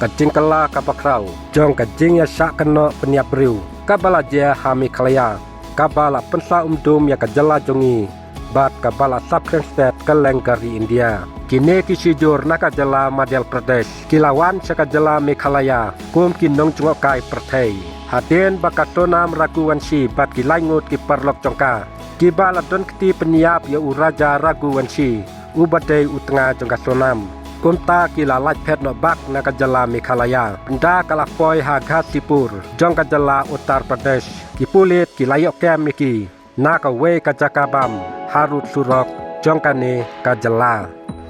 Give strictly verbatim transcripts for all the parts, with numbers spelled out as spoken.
Ka jingkylla kaba khraw jong ka jingïashah kynnoh pynïap briew kaba la jia ha Meghalaya, kaba la pynsa umdum ïa ka jylla jong ngi bad kaba la sapkren stet kylleng ka ri India. Kine ki shijur na ka jylla Madhya Pradesh ki la wan sha ka jylla Meghalaya kum ki nongjngohkai pyrthei. Hadien ba ka Sonam Raghuvanshi bad ki laingut ki paralok jong ka kiba la don kti pynïap ïa u Raja Raghuvanshi uba dei u tnga jong ka Sonam, kumta ki la lait phet noh bak na ka jylla Meghalaya. Ynda ka la poi ha Ghazipur jong ka jylla Uttar Pradesh, ki pulit ki la ïoh kem ïa ki na kawei ka jaka bam harud surok jong kane ka jylla.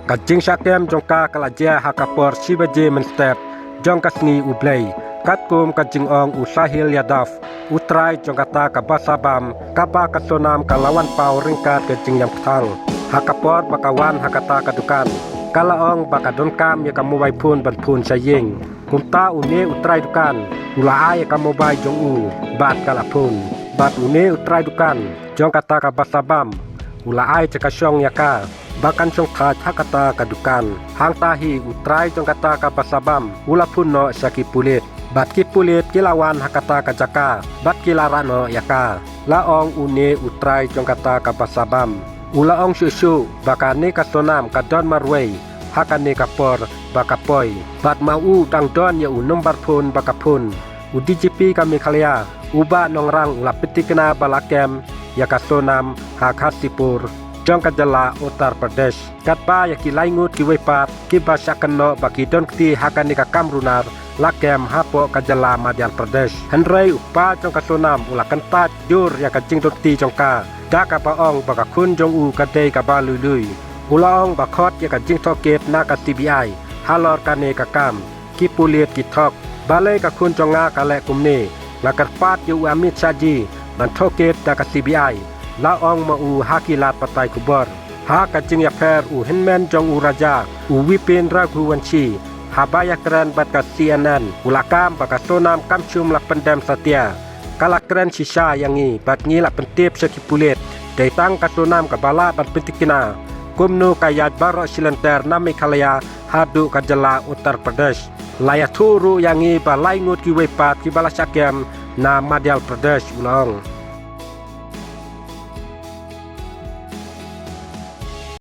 Ka jingshah kem jong ka ka la jia ha ka por shi baje mynstep jong ka sngi U Blei, katkum ka jingong u Sahil Yadav, u trai jong kata ka basa bam kaba ka Sonam ka la wan paw ryngkat ka jingïam kthang. Ha ka por ba ka wan ha kata ka dukan, ka la ong ba ka donkam ïa ka mobile phone ban phone sha ïing. Kumta une u trai dukan u la ai ïa ka mobile jong u bad ka la phone. Bad une u trai dukan jong kata ka basa bam u la ai ïa ka shong ïa ka ba kan shong thait ha kata ka dukan. Hangta hi u trai jong kata ka basa bam u la phone noh sha ki pulit. Bad ki pulit ki la wan ha kata ka jaka bad ki la rah noh ïa ka. La ong une u trai jong kata ka basa bam, u la ong shuh shuh ba kane ka Sonam ka don marwei ha kane ka por ba ka poi. Bad ma u dang don ïa u number phone ba ka phone. U D G P ka Meghalaya, u Bah Nongrang, u la pyntikna ba la kem ïa ka Sonam ha Ghazipur jong ka jylla Uttar Pradesh. Katba ïa ki laingut kiwei pat kiba shah kynnoh ba ki don kti ha kane ka kam runar la kem hapoh ka jylla Madhya Pradesh. Hynrei u kpa jong ka Sonam u la kyntait jur ïa ka jingdon kti jong ka da kaba ong ba ka khun jong u ka dei kaba lui lui. U la ong ba khot ïa ka jingtohkit na ka C B I halor kane ka kam. Ki pulit ki thok, balei ka khun jong nga ka leh kumne? Nga kyrpad ïa u Amit Shah ji ban tohkit da ka C B I, la ong ma u ha ki lad pathai khubor. Ha ka jingïapher, u hynmen jong u Raja, u Vipin Raghuvanshi, haba ïakren bad ka C N N, u la kam ba ka Sonam kam shym la pyndem satia. Ka la kren shisha ïa ngi bad ngi la pyntip sha ki pulit. Dei tang ka Sonam kaba lah ban pyntikna kumno ka ïaid baroh shi lynter na Meghalaya haduh ka jylla Uttar Pradesh. La ïathuh ruh ïa ngi ba laingut kiwei pat kiba la shah kem na Madhya Pradesh, u la ong.